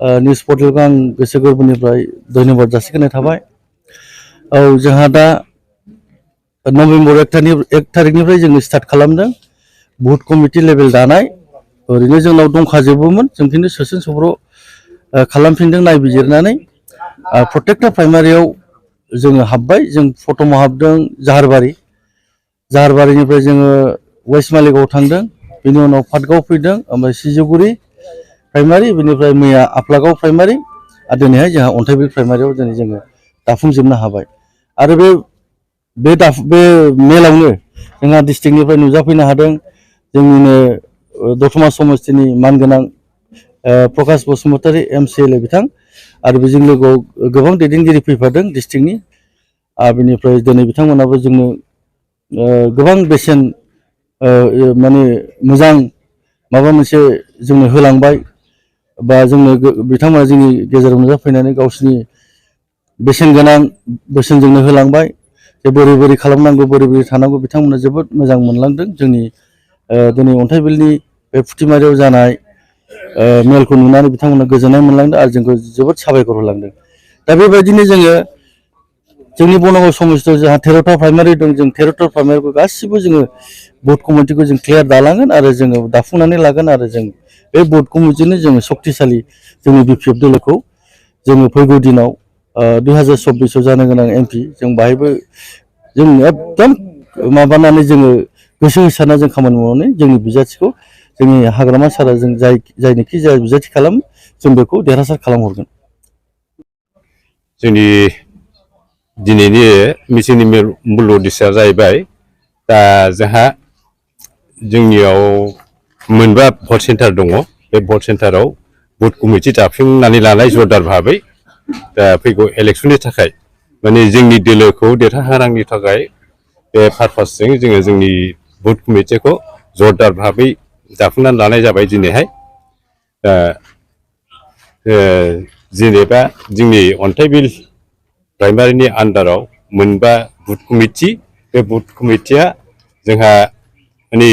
News पर्टेलखौ आं गोसो गोरबोनिफ्राय धन्यबाद जासिगोरनाय थाबाय। औ जोंहा दा नभेम्बर 1 तारिखनिफ्राय जोङो स्टार्ट खालामदों बुथ कमिटि लेभेल दानाय। ओरैनो जोंनाव दंखाजोबोमोन, जों खिन्थु सोसन सब्र खालामफिनदों नायबिजिरनानै। प्रत्येकटा प्राइमारियाव जोङो हाबबाय। जों प्रथमाव हाबदों जाहारबारिनिफ्राय जोङो वेस्ट मालिगाव थांदों, बेनि उनाव पाटगाव फैदों, ओमफ्राय सिजुगुरि प्राइमारि, बेनिफ्राय मैया आफलागाव प्राइमारि, आरो दिनैहाय जोंहा अन्थाइबिल प्राइमारियाव दिनै जोङो दाफुंजोबनो हाबाय। आरो बे मेलावनो जोंहा डिस्ट्रिक्टनिफ्राय नुजाफैनो हादों जोंनिनो दतमा समस्तिनि मानगोनां प्रकाश बसुमतारी MCLA बिथां, आरो बेजों लोगोआव गोबां दैदेनगिरि फैफादों डिस्ट्रिक्टनि। बेनिफ्राय दिनै बिथांमोनाबो जोंनो गोबां बेसेन माने मोजां माबा मोनसे जोंनो होलांबाय, बा जोंनो बिथांमोना जोंनि गेजेराव नुजाफैनानै गावसिनि बेसेन गोनां बोसोनजोंनो होलांबाय जे बोरै बोरै खालामनांगौ, बोरै बोरै थानांगौ। बिथांमोना जोबोद मोजां मोनलांदों जोंनि दिनै अन्थाइबिलनि बे फुथिमारियाव जानाय मेलखौ नुनानै बिथांमोना गोजोननाय मोनलांदों आरो जोंखौ जोबोद साबायखर होलांदों। दा बेबायदिनो जोङो जोंनि बनगाव समस्तियाव जोंहा 13टा प्राइमारि दं। जों 13टा प्राइमारिखौ गासिबो जोङो बुथ कमिटिखौ जों क्लियार दालांगोन आरो जोङो दाफुंनानै लागोन। आरो जों बे बुथ कमिटिनो जोङो सक्तिशालि जोंनि BPF दोलोखौ जोङो फैगौ दिनाव 2024आव जानो गोनां MP जों बाहायबो जों एकदम माबानानै जोङो गोसो होसारना जों खामानि मावनानै जोंनि बिजाथिखौ जोंनि हाग्रामा सारा जों जायनोखि जाय बिजाथि खालामो जों बेखौ देरहासार खालामहरगोन। जोंनि दिनैनि मिथिंनि मुल उद्देश्यआ जाहैबाय, दा जोंहा जोंनियाव मोनबा भट सेन्टार दङ। बे भट सेन्टाराव बुथ कमिटि दाफुंनानै लानाय जरदार भाबै दा फैगौ इलेक्सननि थाखाय माने जोंनि दोलोखौ देरहाहोनायनि थाखाय बे पारपासजों जोङो जोंनि बुथ कमिटिखौ जरदार भाबै दाफुंनानै लानाय जाबाय दिनैहाय। जेनेबा जोंनि अन्थाइबिल प्राइमारिनि आन्दाराव मोनबा बुथ कमिटि, बे बुथ कमिटिया जोंहा माने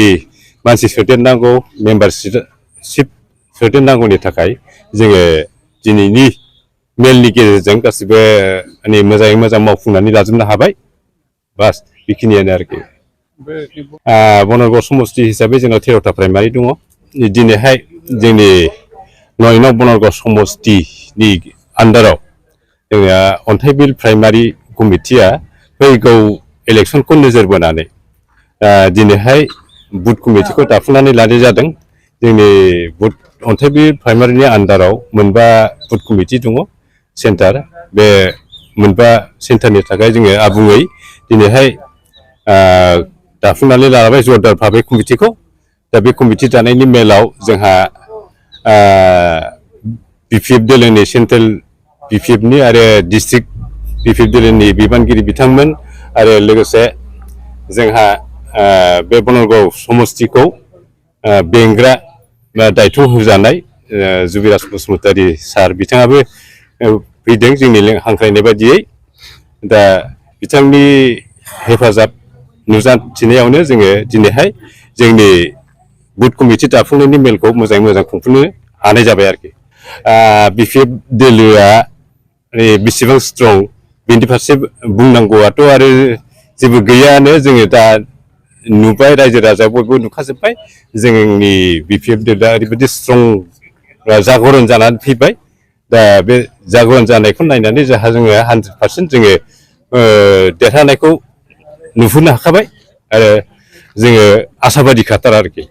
मानसि सोदेरनांगौ, मेम्बारशिप सोदेरनांगौनि थाखाय जोङो दिनैनि मेलनि गेजेरजों गासिबो माने मोजाङै मोजां मावफुंनानै लाजोबनो हाबाय। बास बेखिनियानो आरोखि। बनरगाव समस्ति हिसाबै जोंनाव 13टा प्राइमारि दङ। दिनैहाय जोंनि 9 नं बनरगाव समस्तिनि आन्दाराव जोंहा अन्थाइबिल प्राइमारि कमिटिया फैगौ इलेक्सनखौ नोजोर बोनानै दिनैहाय बुथ कमिटिखौ दाफुंनानै लानाय जादों। जोंनि अन्थाइबिल प्राइमारिनि आन्दाराव मोनबा बुथ कमिटि दङ सेन्टार। बे मोनबा सेन्टारनि थाखाय जोङो आबुङै दिनैहाय दाफुंनानै लाबाय जरदार भाबै कमिटिखौ। दा बे कमिटि दानायनि मेलाव जोंहा BPF दोलोनि सेन्ट्रेल BPFनि आरो डिस्ट्रिक्ट BPF दोलोनि बिबानगिरि बिथांमोन, आरो लोगोसे जोंहा बे बनरगाव समस्तिखौ बेंग्रा दायथ' होजानाय जुबिराज बसुमतारी सार बिथाङाबो फैदों जोंनि हांख्रायनाय बायदियै। दा बिथांनि हेफाजाब नुजाथिनायावनो जोङो दिनैहाय जोंनि बुथ कमिटि दाफुंनायनि मेलखौ मोजाङै मोजां खुंफुंनो हानाय जाबाय आरोखि। BPF दोलोआ बेसेबां स्ट्रं बेनि फारसे बुंनांगौआथ' आरो जेबो गैयानो। जोङो दा नुबाय, रायजो राजा बयबो नुखाजोब्बाय जोंनि BPF दोलोआ ओरैबायदि स्ट्रं जागरन जानानै फैबाय। दा बे जागरन जानायखौ नायनानै जोंहा 100% जोङो देरहानायखौ नुहुरनो हाखाबाय आरो जोङो आसाबादि खाथार आरोखि।